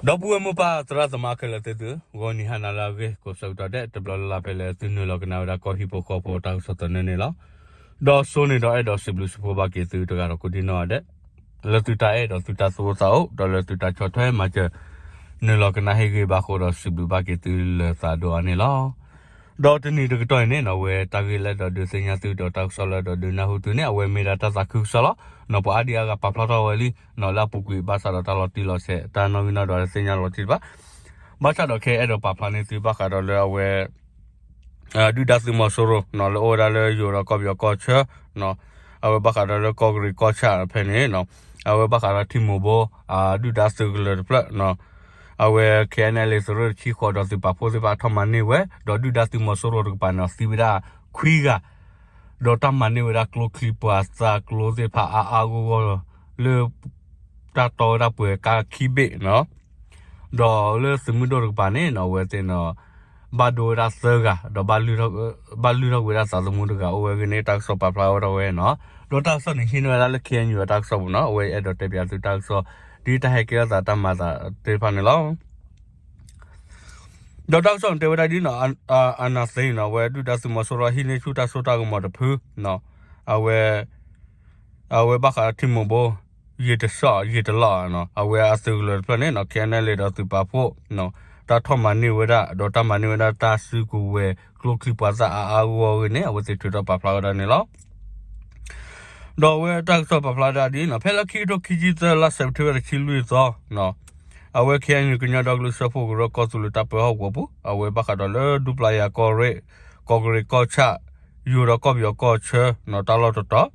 ဒီပုၢ်ဝဲၢ်မိၢ်ပၢ်သရၣ်သမါခဲလၢာ်သ့ၣ်သု, ဂီၤနံၤဟါနၤလၢအဂ့ၤ ကိးဆၢကတီၢ်ဒဲး တဘျီလၢ်လၢ်ဖဲလၢသုနုာ်လီၤကနၣ်ဝဲဒၣ်ကီၢ်ဟံၣ်ဖိဃီဖိတၢ်ကစီၣ်သနၢၣ်န့ၣ်လီၤ. ဒီးစိန့ၣ်ဒီးအဲၣ်ဒိးစံးဘျုးစံးဖှိၣ်ဘၣ်က့ၤသုတဂၤဒီးကိးဒံနီၢ်ဂၤဒဲး လၢသုတၢ်အဲၣ်ဒီးသုတၢ်သူၣ်အိၣ်သးအိၣ် ဒီးလၢသုတၢ်ဆီၣ်ထွဲမၤစၢၤ နုာ်လီၤကနၣ်ဟ့ၣ်ဂံၢ်ဘါဃိဒီးစံးဘျုးဘၣ်က့ၤသုလၢသးဒိၣ်အါန့ၣ်လီၤ. ဒီးတနံၤတကတီၢ်အံၤန့ၣ်နီၢ် အဝဲတၢ်ဂ့ၢ်လၢအဲၣ်ဒိးဒုးသ့ၣ်ညါသုဒီးတၢ်ကစီၣ်လၢအဲၣ်ဒိးဒုးနၢ်ဟူသုန့ၣ် အဝဲမ့ၢ်ဒၣ်တၢ်သးခုကစီၣ်လီၤ. နီၢ်ပှၤအါဒံအါဂၤပာ်ဖျါထီၣ်ဝဲလံနီၢ် လၢအပူၤကွံာ်ဘၣ်ဆၣ်ဒီးတၢ်လီၤတံၢ်လီၤဆဲး တၢ်နီၣ်ဂံၢ်နီၣ်ဒွးလၢသ့ၣ်ညါလီၤတံၢ်တဖၣ် ဘၣ်ဆၣ်ဒီးခဲအံၤအဲၣ်ဒိးပာ်ဖျါန့ၢ်သုဘၣ်ဃးဒီးလၢအဝဲ ဒုၣ်ဒါသုးမီၤစိရိၤနီၢ် လၢအိၣ်ဝဲဒၣ်လၢယိၤဒီးကီၢ်ပယီၤကီၢ်ဆၢ အဝဲဘၣ်ဃးဒီးလၢကီၢ်ကရံးကီၢ်ဆၣ်ဖဲန့ၣ်နီၢ် အဝဲဘၣ်ဃးဒီးထံမိၢ်ဘိ ဒုၣ်ဒါသုးကလၢၤတဖျၢၣ်နီၢ် အဝဲ ခဲအံၤန့ၣ်လံ သုးရ့ၣ်တဆံဃိးဒီးသုးပာ်ဖှိၣ်သ့ၣ်တဖၣ်ထီၣ်မၤန့ၢ်ဝဲ ဒီးဒုၣ်ဒါသုးမီၤစိရိၤတကပၤန့ၣ်သံဝဲဒၣ်ခွံဂၤ ဒီးတၢ်မၤန့ၢ်ဝဲဒၣ်ကျိချံပှၤသးကျိသ့ၣ်တဖၣ်အါအါဂီၢ်ဂီၢ် လၢ တၢ်တီဝဲဒၣ်ပှဲၤကါခံဘ့ၣ်နီၢ် ဒီးလၢသုးမုၢ်ဒိၣ်တကပၤန့ၣ်နီၢ် အဝဲသ့ၣ်နီၢ် ဘၣ်ဒိဝဲဒၣ်သၢဂၤ ဒီး ဘၣ်လုၢ်ထီၣ်ကွံာ်ဝဲဒၣ်သးသမူတဂၤအိၣ်ဝဲအဂ့ၢ်န့ၣ် တၢ်ကစီၣ်ပာ်ဖျါဝဲဒၣ်ဝဲနီၢ် ဒီးတၢ်ကစီၣ်န့ၣ်ဟံးန့ၢ်ဝဲဒၣ်လၢ ခဲအံၤန့ၣ် အတၢ်ကစီၣ်ပူၤနီၢ် အဝဲအဲၣ်ဒိးတဲပၠးသုတၢ်ကစီၣ် ဒ်တၢ်ဟဲကဲထီၣ်သးတၢ်မၤသးသ့ၣ်တဖၣ်န့ၣ်လီၤ. ဒီးတၢ်ကစီၣ်န့ၣ်တဲဝဲဒၣ်ဒ်နီၢ် အနၢ်သ့နီၢ် အဝဲဒုၣ်ဒါသုးမီၤစိရိၤဟံးန့ၢ်ဆူၣ်တၢ်စိတၢ်ကမီၤတဖုနီၢ် အဝဲ အဝဲဘၣ်ဃးဒီးထံမိၢ်ဘိ ယံာ်တဆှီ ယံာ်တလီၢ်နီၢ် အဝဲအသုးကလၢၤတဖျၢၣ်န့ၣ်နီၢ် ခဲအံၤန့ၣ်လံ ဒီးသုးပာ်ဖှိၣ် တၢ်ထီၣ်မၤန့ၢ်ဝဲဒၣ် ဒီးတၢ်မၤန့ၢ်ဝဲဒၣ်တၢ်စုကဝဲၤကျိချံပှၤသးအါအါဂီၢ်ဂီၢ်အဂ့ၢ်န့ၣ် အဝဲသ့ၣ်ထုးထီၣ်ပာ်ဖျါဝဲဒၣ်န့ၣ်လီၤ. ဒီးအဝဲတၢ်ကစီၣ်ပာ်ဖျါဒၣ်ဒ်နီၢ် ဖဲလၢခံကထိခံဆံသၢ လါစဲးပထ့ဘၢၣ်တဆံလွံၢ်သီ အဝဲ ခဲအံၤန့ၣ် ကညီဒီကလုာ်စၢဖှိၣ်ကရၢကီၢ်သူလ့ၤတၢ်ပၢဟီၣ်ကဝီၤပူၤ အဝဲဘၣ်ဃးဒီးလၢဒူပျၤယၤကီၢ်ရ့ၣ် ကီၢ်ကရ့ၣ်ကီၢ်ဆၣ် ယိၤဒီးကီၢ်ပယီၤကီၢ်ဆၢနီၢ် တၢ်လီၢ်တတီၤ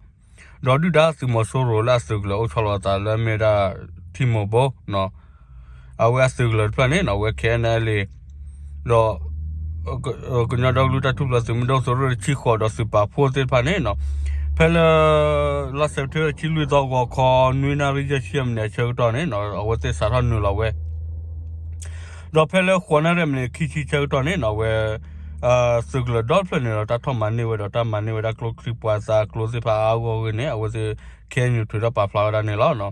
ဒီးဒုၣ်ဒါသုးမီၤစိရိၤလၢအသုးကလၢၤအိၣ်ဆီလီၤအသးလၢအမ့ၢ်ဝဲဒၣ် ထံမိၢ်ဘိနီၢ် အဝဲအသုးကလၢၤတဖျၢၣ်န့ၣ်နီၢ် အဝဲ ခဲအံၤန့ၣ်လံ ဒီး ကညီဒီကလုာ်တၢ်ထူၣ်ဖျဲးသုးမုၢ်ဒိၣ်သုးရ့ၣ်တဆံဃိးဒီးသုးပာ်ဖှိၣ်သ့ၣ်တဖၣ်န့ၣ်နီၢ် ဖဲလၢ လါစဲးပထ့ဘၢၣ်တဆံလွံၢ်သီ ဂီၤခီနွံနၣ်ရံၣ်ယဲၢ်ဆံမံးနံးအဆၢကတီၢ်န့ၣ်နီၢ် အဝဲသ့ၣ်စးထီၣ်နုာ်လီၤဝဲ ဒီးဖဲလၢဃိးနၣ်ရံၣ်မံးနံးခံဆံဆၢကတီၢ်န့ၣ်နီၢ် အဝဲ သုးကလၢၤဒီဖျၢၣ်န့ၣ်ဒီး တၢ်ထီၣ်မၤန့ၢ်ဝဲဒီး တၢ်မၤန့ၢ်ဝဲဒၣ်ကျိချံပှၤသးကျိသ့ၣ်တဖၣ်အါအါဂီၢ်ဂီၢ်အဂ့ၢ်န့ၣ် အဝဲသ့ၣ် ခဲအံၤန့ၣ် ထုးထီၣ်ပာ်ဖျါဝဲဒၣ်န့ၣ်လီၤ.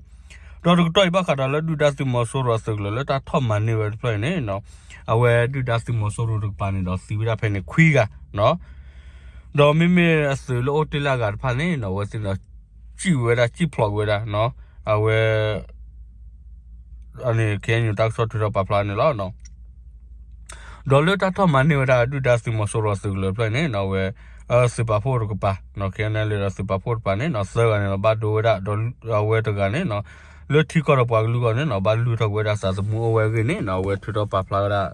ဒီးတကတီၢ်အံၤဘၣ်ဃးဒီးလၢဒုၣ်ဒါသုးမီၤစိရိၤအသုးကလၢၤလၢတၢ်ထီၣ်မၤန့ၢ်ဝဲတဖျၢၣ်အံၤန့ၣ်နီၢ် အဝဲဒုၣ်ဒါသုးမီၤစိရိၤတကပၤန့ၣ်ဒီးသံဝဲဒၣ်ဖဲန့ၣ်ခွံဂၤနီၢ် ဒီးမ့မ့ၢ်အသုးလၢအိၣ်တ့ၢ်လၢအဂၤတဖၣ်န့ၣ်နီၢ် အဝဲသ့ၣ်ဒီး စံၣ်ဝဲဒၣ် စံၣ်ဖျိးဝဲဒၣ်နီၢ် အဝဲ အန့ၣ် ခဲအံၤန့ၣ် တၢ်ကစီၣ်ထုးထီၣ်ပာ်ဖျါန့ၣ်လီၤ. ဒီးလၢတၢ်ထီၣ်မၤန့ၢ်ဝဲဒၣ်ဒုၣ်ဒါသုးမီၤစိရိၤအသုးကလၢၤတဖျၢၣ်န့ၣ်နီၢ် အဝဲ သုးပာ်ဖှိၣ်တကပၤ ခဲအံၤန့ၣ်လံဒီးသုးပာ်ဖှိၣ်တကပၤန့ၣ်နီၢ် သၢဂၤန့ၣ်ဒီးဘၣ်ဒိဝဲဒၣ် ဒီးအဝဲတဂၤန့ၣ်နီၢ် လၢထံကီၢ်ဒီးပှၤကလုာ်အဂီၢ်န့ၣ်နီၢ် ဘၣ်လုၢ်ထီၣ်ကွံာ်ဝဲဒၣ်သးသမူအိၣ်ဝဲအဂ့ၢ်န့ၣ်နီၢ် အဝဲထုးထီၣ်ပာ်ဖျါဝဲဒၣ်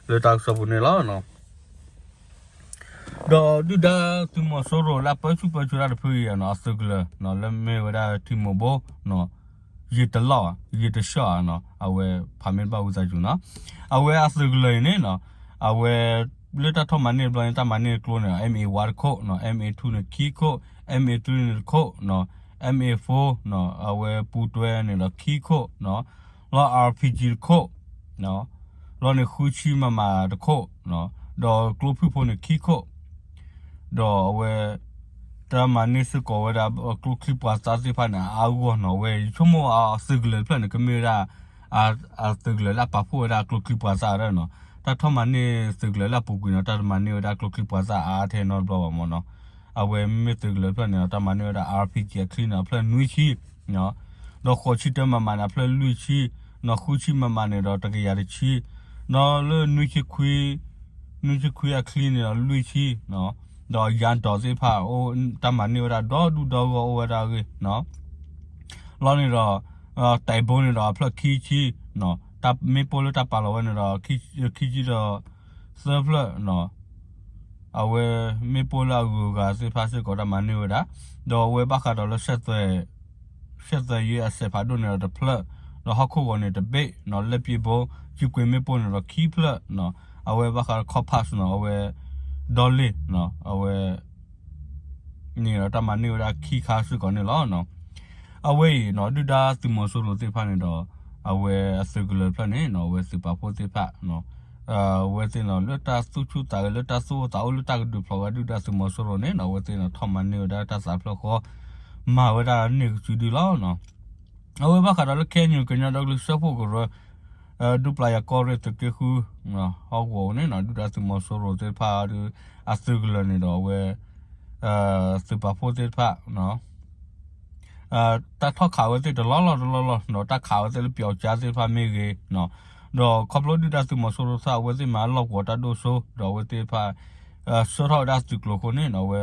လၢတၢ်ကစီၣ်ပူၤန့ၣ်လီၤ. ဒီးဒုၣ်ဒါသုးမီၤစိရိၤလၢအပၢဆူၣ်ပၢစိးတၢ်တဖုအံၤနီၢ် အသုးကလၢၤနီၢ် လၢမ့ၢ်ဝဲဒၣ်ထံမိၢ်ဘိနီၢ် ယံာ်တလီၢ် ယံာ်တဆှီနီၢ် အဝဲဖးမ့ၢ်တဘၣ်ဝံသးစူၤနီၢ် အဝဲအသုးကလၢၤအံၤန့ၣ်နီၢ် အဝဲ လၢတၢ်ထီၣ်မၤန့ၢ်တဘျီန့ၣ် တၢ်မၤန့ၢ်ကျိန့ၣ် M A one တခိၣ်နီၢ် M A two န့ၣ်ခံခိၣ် M A three န့ၣ်တခိၣ်နီၢ် M A four နီၢ် အဝဲပူၤတွဲန့ၣ်ဒီးခံခိၣ်နီၢ် လီၤ R P G တခိၣ် လီၤန့ၣ်ဃုဆံ MM တခိၣ်နီၢ် ဒီးကျိဖုၣ်ဖိန့ၣ်ခံခိၣ် ဒီးအဝဲ တၢ်မၤန့ၢ်စ့ၢ်ကီးဝဲဒၣ်ကျိချံပှၤသးသ့ၣ်တဖၣ်န့ၣ် အါအါဂီၢ်ဂီၢ်နီၢ် အဝဲယဆိကမိၣ်အသုးကလၢၤတဖျၢၣ်န့ၣ် ကမ့ၢ်ဝဲဒၣ် အသုးကလၢၤလၢအပာ်ဖှိၣ်ဝဲဒၣ်ကျိချံပှၤသးဒၣ်နီၢ် တၢ်ထီၣ်မၤန့ၢ်သုးကလၢၤလၢအပူၤကွံာ်နီၢ် တၢ်တမၤန့ၢ်ဝဲဒၣ်ကျိချံပှၤသးအါထဲနီတဘျီဘၣ်မၢ်နီၢ် အဝဲမ့မ့ၢ်သုးကလၢၤတဖျၢၣ်န့ၣ် တၢ်မၤန့ၢ်ဝဲဒၣ် R P G အချံန့ၣ် အဖျၢၣ်နွံဆံ ဒီးဃိးဆံတၢ MM န့ၣ် အဖျၢၣ်လွံၢ်ဆံ နီၢ်ဃုဆံ MM န့ၣ်ဒီးတကယၤတဆံ ဒီးလၢ နွံဆံခွံအချံန့ၣ်ဒီးလွံၢ်ဆံ ဒီးယၤဒီးသ့ၣ်တဖၣ် တၢ်မၤန့ၢ်ဝဲဒၣ်ဒီဒူၣ်ဒီဂီၢ်အိၣ်ဝဲဒၣ်အဂ့ၢ် လီၤန့ၣ်ဒီး တၢ်ဘိန့ၣ်ဒီးအဖျၢၣ်ခံဆံ တၢ်မ့ၣ်ပိၢ်လၢတၢ်ပာ်လီၤဝဲန့ၣ်ဒီး ခံဆံဒီးသၢဖျၢၣ် အဝဲမ့ၣ်ပိၢ်လၢအဂုၤအဂၤသ့ၣ်တဖၣ်စ့ၢ်ကီးတၢ်မၤန့ၢ်ဝဲဒၣ် ဒီးအဝဲဘၣ်ဃးဒီးလၢ စဲးသွဲးယွဲအစဲးဖးဒိၣ်န့ၣ်ဒီးတဖျၢၣ် ဒီးဟီၣ်ခိၣ်ဂီၤန့ၣ်တဘ့ၣ် လၢပျ့ဘိ ကံကွ့မ့ၣ်ပိၢ်န့ၣ်ဒီးခံဖျၢၣ် အဝဲဘၣ်ဃးဒီး Compass နီၢ် အဝဲ ဒီလ့ၣ် အဝဲ န့ၣ်ဒီးတၢ်မၤန့ၢ်ဝဲဒၣ်ခံခါစ့ၢ်ကီးန့ၣ်လီၤ. အဝဲအံၤ ဒုၣ်ဒါသုးမီၤစိရိၤသ့ၣ်တဖၣ်န့ၣ်ဒီး အဝဲအသုးကလၢၤတဖျၢၣ်န့ၣ် အဝဲသုးပာ်ဖှိၣ်သ့ၣ်တဖၣ် အဝဲသ့ၣ်န့ၣ် လၢတၢ်သူၣ်ဆူၣ်သးဂဲၤ လၢတၢ်သူၣ်အိၣ်သးအိၣ်လၢတၢ်ကဒုးဖျိးဝဲဒုၣ်ဒါသုးမီၤစိရိၤန့ၣ် အဝဲသ့ၣ်န့ၣ် ထီၣ်မၤန့ၢ်ဝဲဒၣ်တၢ်သးဖျၢၣ်ဃီ မၤဝဲဒၣ်န့ၢ်ကစုဒုလီၤ. အဝဲဘၣ်ဃးဒီးလၢ ခဲအံၤ ကညီဒီကလုာ်စၢဖှိၣ်ကရၢ ဒူပျၤယၤကီၢ်ရ့ၣ်သုးက့ဃု ဟီၣ်ကဝီၤန့ၣ်နီၤ ဒုၣ်ဒါသုးမီၤစိရိၤသ့ၣ်တဖၣ်ဒီး အသုးကလၢၤန့ၣ်ဒီးအဝဲ သုးပာ်ဖှိၣ်သ့ၣ်တဖၣ် တၢ်ထီၣ်ခးဝဲသ့ၣ်တလီၢ်လီၢ်တလီၢ်လီၢ် ဒီးတၢ်ခးဝဲသ့ၣ်လၢပျီကၠါသ့ၣ်တဖၣ်မ့ၢ်ဂ့ၤ ဒီးခီဖျိဒုၣ်ဒါသုးမီၤစိရိၤသ့ၣ် အဝဲသ့ၣ်မၤလီၢ်ကဝီၤတၢ်ဒိၣ်စိ ဒီးအဝဲသ့ၣ်တဖၣ် ဆှၢထီၣ်ဝဲဒၣ်သုးကျိၤအဃိန့ၣ်နီၤ အဝဲ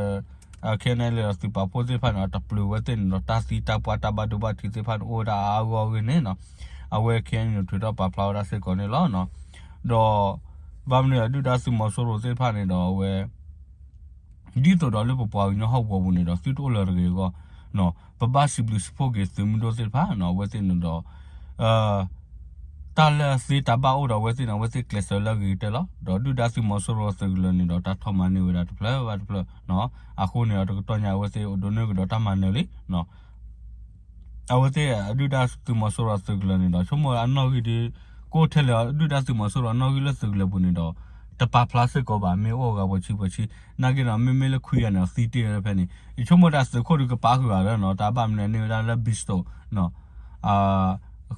ခဲန့ၣ်လၢသုးပာ်ဖှိၣ်သ့ၣ်တဖၣ်န့ၣ် တပျုာ်ဝဲသ့ၣ်န့ၣ်ဒီး တၢ်သံတၢ်ပှၢ်တၢ်ဘၣ်ဒိဘၣ်ထံးသ့ၣ်တဖၣ်န့ၣ် အိၣ်ဝဲဒၣ်အါအါဂီၢ်ဂီၢ်အဂ့ၢ်န့ၣ်နီၤ အဝဲ K N U ထုးထီၣ်ပာ်ဖျါဝဲဒၣ်စ့ၢ်ကီးန့ၣ်လီၤ. ဒီး ဘၣ်မနုၤဒုၣ်ဒါသုးမီၤစိရိၤသ့ၣ်တဖၣ်န့ၣ်ဒီးအဝဲ ဒ်သိးဒီးလၢပပှၤကညီဟီၣ်ကဝီၤပူၤန့ၣ်ဒီး သုတအိၣ်လၢၤတဂ့ၤအဂီၢ် ပဘၣ်စံးဘျုးစံးဖှိၣ်က့ၤသုးမုၢ်ဒိၣ်သ့ၣ်တဖၣ်နီၤ အဝဲသ့ၣ်န့ၣ်ဒီး တၢ်လၢအသ့တၢ်ဘၣ်အိၣ်ဒီးအဝဲသ့ၣ်န့ၣ် အဝဲသ့ၣ်ကျဲးစၢးလၢအဂ့ၤကတၢၢ်လီၤ. ဒီးဒုၣ်ဒါသုးမီၤစိရိၤသုးကလၢၤန့ၣ်ဒီး တၢ်ထီၣ်မၤန့ၢ်ဝဲဒၣ်တဖျၢၣ်ဘၣ်တဖျၢၣ် အဃိန့ၣ်ဒီးတကတီၢ်ညါအဝဲသ့ၣ်အိၣ်ဒိးန့ၢ်ကဒီးတၢ်မၤနၢၤလံ အဝဲသ့ၣ်ဒုၣ်ဒါသုးမီၤစိရိၤသုးကလၢၤန့ၣ်ဒီး ဆိကမိၣ်အနီၣ်ဂံၢ်ဒီး ကအိၣ်ထဲလဲၣ်ဒုၣ်ဒါသုးမီၤစိရိၤအနီၣ်ဂံၢ်လၢသုးကလၢၤပူၤန့ၣ်ဒီး တပာ်ဖျါစ့ၢ်ကီးဘၣ် မ့ၢ်အိၣ်အဂၤပှဲၤဆံပှဲၤဆံ နာ်က့ဒီး မ့မ့ၢ်လၢခွံဂၤန့ၣ် အသံတ့ၢ်ဝဲဒၣ်ဖဲန့ၣ် ယဆိကမိၣ်တၢ်သုးခိၣ်ဒီးကပာ်ဃုာ်ဂၤလၢနီၤ တၢ်ဘၣ်မနုၤန့ၢ်ဝဲဒၣ်လၢ ဘံစတိး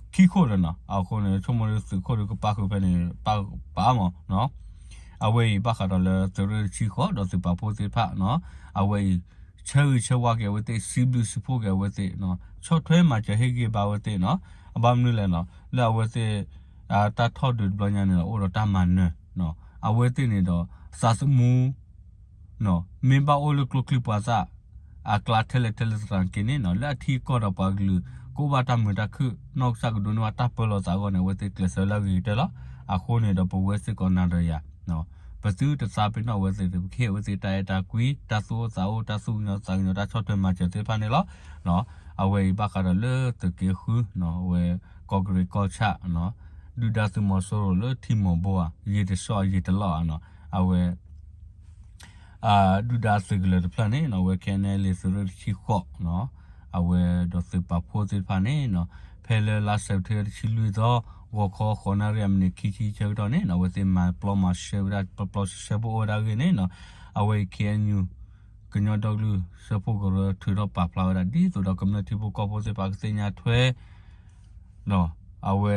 ခံခိၣ်ဒီးနီၤ အဃိန့ၣ် ဆိကမိၣ်လၢသုးခိၣ်ဒီးကပာ်ဃုာ်ဖဲန့ၣ် ပာ်မး အဝဲအံၤဘၣ်ဃးဒီးလၢသုးရ့ၣ်တဆံဃိးဒီးသုးပာ်ဖှိၣ်သ့ၣ်တဖၣ်နီၤ အဝဲအံၤ ဆၢဂ့ၤဆၢဝါက့ၤအဝဲသ့ၣ် စံးဘျုးစံးဖှိၣ်က့ၤအဝဲသ့ၣ် ဆီၣ်ထွဲမၤစၢၤဟ့ၣ်ဂံၢ်ဘါအဝဲသ့ၣ်နီၤ အဘၣ်မနုၤလဲၣ်နီၤ လၢအဝဲသ့ၣ် တၢ်ထီၣ်ဒုးတဘျီညါန့ၣ်ဒီး အိၣ်ဒီးတၢ်မၤနၢၤ အဝဲသ့ၣ်န့ၣ်ဒီး သးသမူ မ့ၢ်ဘၣ်အိၣ်လၢကျိချံပှၤသၣ် အကျါထဲလဲၣ်ထဲလဲၣ်သနာ်က့န့ၣ်နီၤ လၢအထံအကီၢ်ဒီးပှၤကလုာ် ကအိၣ်ဘၣ်တၢ်မုာ်တၢ်ခုၣ် နီၢ်ကစၢ်ကဒိးန့ၢ်ဘၣ်တၢ်ပၢလီၤသးအဂီၢ်န့ၣ် အဝဲသ့ၣ်ကျဲးစၢးလၢအဂ့ၤကတၢၢ်လီၤ. အဃိန့ၣ်ဒီးပဝဲစ့ၢ်ကီးနၤဒီးယၤ ပသုတသးပ့ၤနီၣ်အဝဲသ့ၣ် ပကဟ့ၣ်အဝဲသ့ၣ်တၢ်အဲၣ်တၢ်ကွံ တၢ်သူၣ်အိၣ်သးအိၣ် တၢ်သူၣ်ကညီၤသးကညီၤ တၢ်ဆီၣ်ထွဲမၤစၢၤသ့ၣ်တဖၣ်န့ၣ်လီၤ. အဝဲအံၤဘၣ်ဃးဒီးလၢသုးက့ဃု အဝဲ ကီၢ်ကရ့ၣ်ကီၢ်ဆၣ် ဒုၣ်ဒါသုးမီၤစိရိၤလၢထံမိၢ်ဘိဧါ ယံာ်တဆီယံာ်တလီၢ်ဧါနီၤ အဝဲ ဒုၣ်ဒါသုးကလၢၤတဖျၢၣ်န့ၣ်နီၤ အဝဲ ခဲန့ၣ်လံ သုးရ့ၣ်တဆံဃိးနီၤ အဝဲဒီးသုးပာ်ဖှိၣ်သ့ၣ်တဖၣ်န့ၣ်နီၤ ဖဲလၢလါစဲးပထ့ဘၢၣ်တဆံလွံၢ်သီ ဂီၤခီဃိးနၣ်ရံၣ်အမံးနံးခံဆံဆၢကတီၢ်န့ၣ်နီၤ အဝဲသ့ၣ်မၤပျီမၤရှဲဝဲဒၣ် ပျီပျီရှဲရှဲဖိအိၣ်ဝဲဒၣ်အဂ့ၢ်န့ၣ်နီၤ အဝဲအံၤ K N U ကညီဒီကလုာ်စၢဖှိၣ်ကရၢထုးထီၣ်ပာ်ဖျါဝဲဒၣ် ဒ်သိးဒီးကမျၢၢ်ထံဖိကီၢ်ဖိသ့ၣ်တဖၣ်ကသ့ၣ်ညါထွဲ ဒီး အဝဲ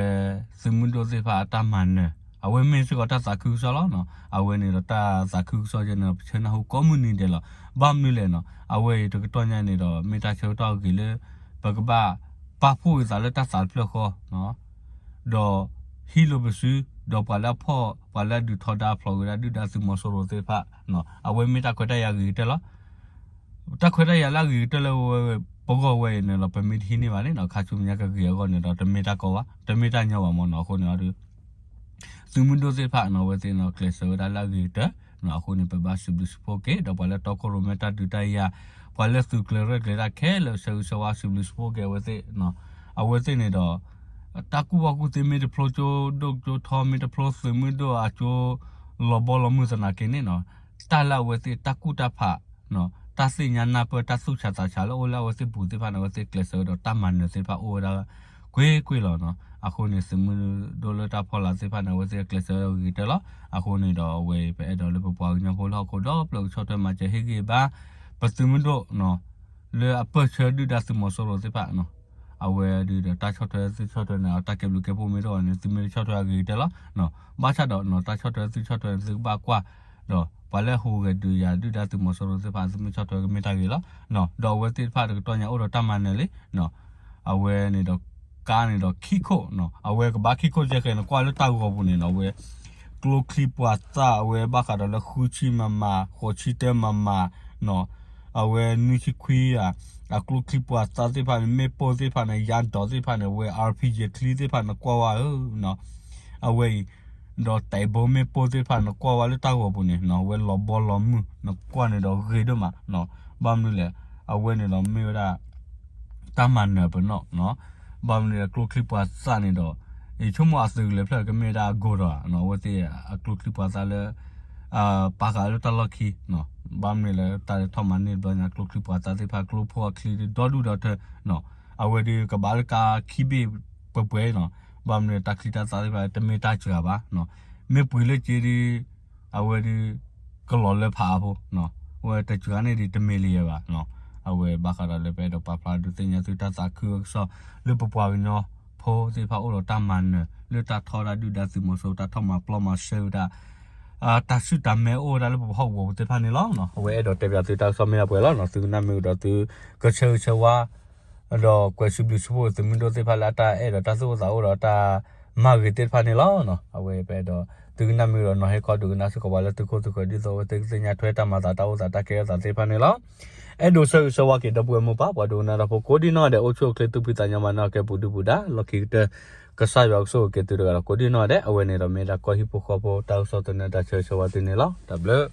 သုးမုၢ်ဒိၣ်သ့ၣ်တဖၣ်အတၢ်မၤနၢၤ အဝဲမ့ၢ်စ့ၢ်ကီးတၢ်သးခုကစီၣ်လီၤနီၤ အဝဲန့ၣ်ဒီးတၢ်သးခုကစီၣ်ယဲန့ၣ်ဒီး ပဆၢနၢ်ဟူကိးမုၢ်နံၤဒဲးလီၤ. ဘၣ်မနုၤလဲၣ်နီၤ အဝဲအံၤတကတီၢ်ညါန့ၣ်ဒီး မ့ၢ်တၢ်ဆၢကတီၢ်အဂ့ၤလၢ ပကဘၣ်ပာ်ဖှိၣ်က့ၤသးလၢတၢ်သးတဖျၢၣ်ဃီ ဒီးဟံးလိာ်ပစု ဒီးပှၤလၢအဖီၣ် ပှၤလၢအဒုးထီဒါဖျိးက့ၤဝဲဒၣ်ဒုၣ်ဒါသုးမီၤစိရိၤသ့ၣ်တဖၣ် အဝဲမ့ၢ်တၢ်ခွဲးတၢ်ယာ်ဂ့ၤကတၢၢ်လီၤ. တၢ်ခွဲးတၢ်ယာ်လၢအဂ့ၤကတၢၢ်လၢဝဲပဂီၢ်ဝဲအံၤန့ၣ်လီၤ ပမ့ၢ်တဟံးန့ၢ်ဘၣ်န့ၣ်နီၤ ခါဆူညါကဂ့ၤအဂီၢ်န့ၣ်ဒီး တမ့ၢ်တၢ်ကီဘၣ် တမ့ၢ်တၢ်ညီဘၣ်မ့ၢ်နီၤ အဃိန့ၣ်ဒီး သုးမုၢ်ဒိၣ်သ့ၣ်တဖၣ်နီၤ အဝဲသ့ၣ်နီၤ ကျဲးစၢးဝဲဒၣ်လၢအဂ့ၤကတၢၢ်နီၤ အဃိန့ၣ် ပဘၣ်စံးဘျုးစံးဖှိၣ်က့ၤ ဒီးပှၤလၢတီခိၣ်ရိၣ်မဲတၢ်ဒုးတၢ်ယၤ ပှၤလၢသုးကျဲၤရဲၣ်ကျဲၤတၢ်ခဲလၢာ် ဆၢဂ့ၤဆၢဝါစံးဘျုးစံးဖှိၣ်က့ၤအဝဲသ့ၣ်နီၤ အဝဲသ့ၣ်န့ၣ်ဒီး တၢ်ကူၣ်ဘၣ်ကူၣ်သ့မ့ၢ်တဖျိကၠိဒိၣ်ကၠိထီ မ့ၢ်တဖျိသုးမုၢ်ဒိၣ်အကၠိလီၤဘီလီၤမုၢ်သနာ်က့န့ၣ်နီၤ တၢ်လၢအဝဲသ့ၣ်တၢ်ကူၣ်တၢ်ဖး တၢ်သ့ၣ်ညါနၢ်ပၢၢ် တၢ်သူၣ်ဆးသးဆးလၢအိၣ်လၢအဝဲသ့ၣ်ပူၤသ့ၣ်တဖၣ်န့ၣ် အဝဲသ့ၣ်ကျဲးစၢးဝဲဒီးတၢ်မၤနၢၤသ့ၣ်တဖၣ်အိၣ်ဝဲဒၣ် ကွ့ၢ်ကွ့ၢ်လီၤနီၤ အဃိန့ၣ် သုးမုၢ်ဒိၣ်လၢတၢ်ဖီလာ်သ့ၣ်တဖၣ်န့ၣ် အဝဲသ့ၣ်ကျဲးစၢးဝဲဂ့ၤကတၢၢ်လီၤ. အဃိန့ၣ်ဒီးအဝဲအံၤ ပအဲၣ်ဒိးလၢပပှၤကညီဖိလၢဟီၣ်ခိၣ်ဒီဖျၢၣ်ကဆီၣ်ထွဲမၤစၢၤဟ့ၣ်ဂံၢ်ဘါ ပသုးမုၢ်ဒိၣ်နီၤ လၢအပၢၢ်ဆၢဒုၣ်ဒါသုးမီၤစိရိၤသ့ၣ်တဖၣ်နီၤ အဝဲဒုးဒီးတၢ်ဆီၣ်ထွဲသုဆီၣ်ထွဲန့ၣ် တၢ်ကဲဘျုးကဲဖှိၣ်မ့ၢ်တအိၣ်န့ၣ် သုမ့ၢ်တဆီၣ်ထွဲအဂ့ၤကတၢၢ်လီၤ. ဘၣ်ဆၣ်ဒီးနီၤ တၢ်ဆီၣ်ထွဲသုဆီၣ်ထွဲန့ၣ် သုကဘၣ်ကွၢ် ဒီးပှၤလၢဟူးဂဲၤဒုးယၤဒုၣ်ဒါသုးမီၤစိရိၤသ့ၣ်တဖၣ် သုမ့ၢ်ဆီၣ်ထွဲကမ့ၢ်တၢ်ဂ့ၤလီၤ. ဒီးအဝဲသ့ၣ်တဖၣ်တကတီၢ်ညါအိၣ်ဒီးတၢ်မၤနၢၤလံ အဝဲန့ၣ်ဒီး ကါန့ၣ်ဒီးခံခိၣ်နီၤ အဝဲကဘၣ်ခံခိၣ်ယဲၢ်ဃဲန့ၣ် ကွၢ်လၢတၢ်ဂီၤပူၤန့ၣ်နီၤ အဝဲ ကျိချံပှၤသၣ် အဝဲဘၣ်ဃးဒီးလၢဃုဆံမမၤ ဃိးဆံတၢမမၤနီၤ အဝဲနွံဆံခွံဧါ အကျိချံပှၤသၣ်သ့ၣ်တဖၣ်န့ၣ် မ့ၣ်ပိၢ်သ့ၣ်တဖၣ်န့ၣ် ယါဒီးသ့ၣ်တဖၣ်န့ၣ် အဝဲ အါရ်ပံယ့ၣ်ချံသ့ၣ်တဖၣ်န့ၣ် ကွၢ်ဝဲဧၢနီၤ အဝဲအံၤ ဒီးတဲာ်ဘိမ့ၣ်ပိၢ်သ့ၣ်တဖၣ်န့ၣ် ကွၢ်ဝဲလၢတၢ်ဂီၤပူၤန့ၣ်နီၤ အဝဲလီၤဘီလီၤမုၢ် နကွၢ်န့ၣ်ဒီးဂ့ၤဒိၣ်မးနီၤ ဘၣ်မနုၤလဲၣ် အဝဲန့ၣ်ဒီးမ့ၢ်ဝဲဒၣ် တၢ်မၤနၢၤပနီၣ်နီၤ ဘၣ်မနုၤလဲၣ် ကျိချံပှၤသၣ်န့ၣ်ဒီး ယဆိကမိၣ်အသုးကလၢၤဖျၢၣ်ကမ့ၢ်ဝဲဒၣ်အကိၢ်ဒီး အဝဲသ့ၣ်အကျိချံပှၤသၣ်လၢ ပာ်ဃာ်လၢတၢ်လီၢ်ခံ ဘၣ်မနုၤလဲၣ် တၢ်လဲၤထီၣ်မၤန့ၢ်တဘျီညါ ကျိချံပှၤသၣ်သ့ၣ်တဖၣ် ကျိဖိအချံဒီဒူၣ်ဒီထၢ အဝဲဒုးကဘၣ်လၢကါခံဘ့ၣ်ပှဲၤပှဲၤနီၤ ဘၣ်မနုၤလဲၣ် တၢ်ချံတၢ်သၣ်သ့ၣ်တဖၣ်တမ့ၢ်တၢ်စှၤဘၣ် မ့ၢ်ပှ့ၤလၢက့ဒုး အဝဲဒုး ကလီၤလၢဖးအါဖိ အဝဲတစှၤန့ၣ်ဒုးတမ့ၢ်လၢယဲဘၣ် အဝဲဘၣ်ဃးဒီးလၢပအဲၣ်ဒိးပာ်ဖျါဒုးသ့ၣ်ညါသုတၢ်သးခုကစီၣ်လၢပပှၤကညီ ဖိသ့ၣ်တဖၣ်အိၣ်ဒီးတၢ်မၤနၢၤ လၢတၢ်ထီၣ်ဝဲဒၣ်ဒုၣ်ဒါသုးမီၤစိရိၤ တၢ်ထီၣ်မၤပျီမၤရှဲဝဲဒၣ် တၢ်ဆူၣ်တၢ်မဲအိၣ်ဝဲဒၣ်လၢပဟီၣ်ကဝီၤပူၤသ့ၣ်တဖၣ်န့ၣ်လီၤ. အဝဲအဲၣ်ဒိးတဲပၠးသုတၢ်ကစီၣ်မ့ၢ်ဒၣ်ပှဲၤလီၤနီၤ. သုကနၣ်မ့ၢ်ကဒီးသု ကဆၢဂ့ၤဆၢဝါ ဒီးကွဲးစံးဘျုးစံးဖှိၣ်သုးမုၢ်ဒိၣ်သ့ၣ်တဖၣ်လၢအတၢ်အဲၣ်ဒီးတၢ်သူၣ်အိၣ်သးအိၣ်ဒီးတၢ်မၤဂ့ၤသ့ၣ်တဖၣ်န့ၣ်လီၤ. အဝဲပအဲၣ်ဒိး သုကနၣ်မ့ၢ်ကဒီးနီၤ ဟဲခီဒုးကနၣ်စ့ၢ်ကီးပှၤလၢသုခိၣ်သုဃၢၤ ဒ်သိးအဝဲသ့ၣ်ကသ့ၣ်ညါထွဲတၢ်မၤသးတၢ်အိၣ်သးတၢ်ကဲထီၣ်သးသ့ၣ်တဖၣ်န့ၣ်လီၤ. အဲၣ်ဒိးဆၢဂ့ၤဆၢဝါက့ၤဒီပုၢ်ဝဲၢ်မိၢ်ပၢ် ပှၤဒိကနၣ်တၢ်ဖိကိးဒံနီၢ်ဒဲး အိၣ်ဆူၣ်အိၣ်ချ့သူၣ်ဖှံသးညီမၤနၢၤကဲ ပူၤဒုပူၤဒါ လီၢ်ခံကတၢၢ် ကစၢ်ယွၤကဆိၣ်ဂ့ၤက့ၤသုတဂၤဒီးကိးဒံနီၢ်ဒဲး. အဝဲန့ၣ်ဒီးမ့ၢ်ဒၣ်ကီၢ်ဟံၣ်ဖိဃီဖိတၢ်ကစီၣ်သန့တၢ်ဆၢဂ့ၤဆၢဝါသုန့ၣ်လီၤ. တၢ်ဘျုး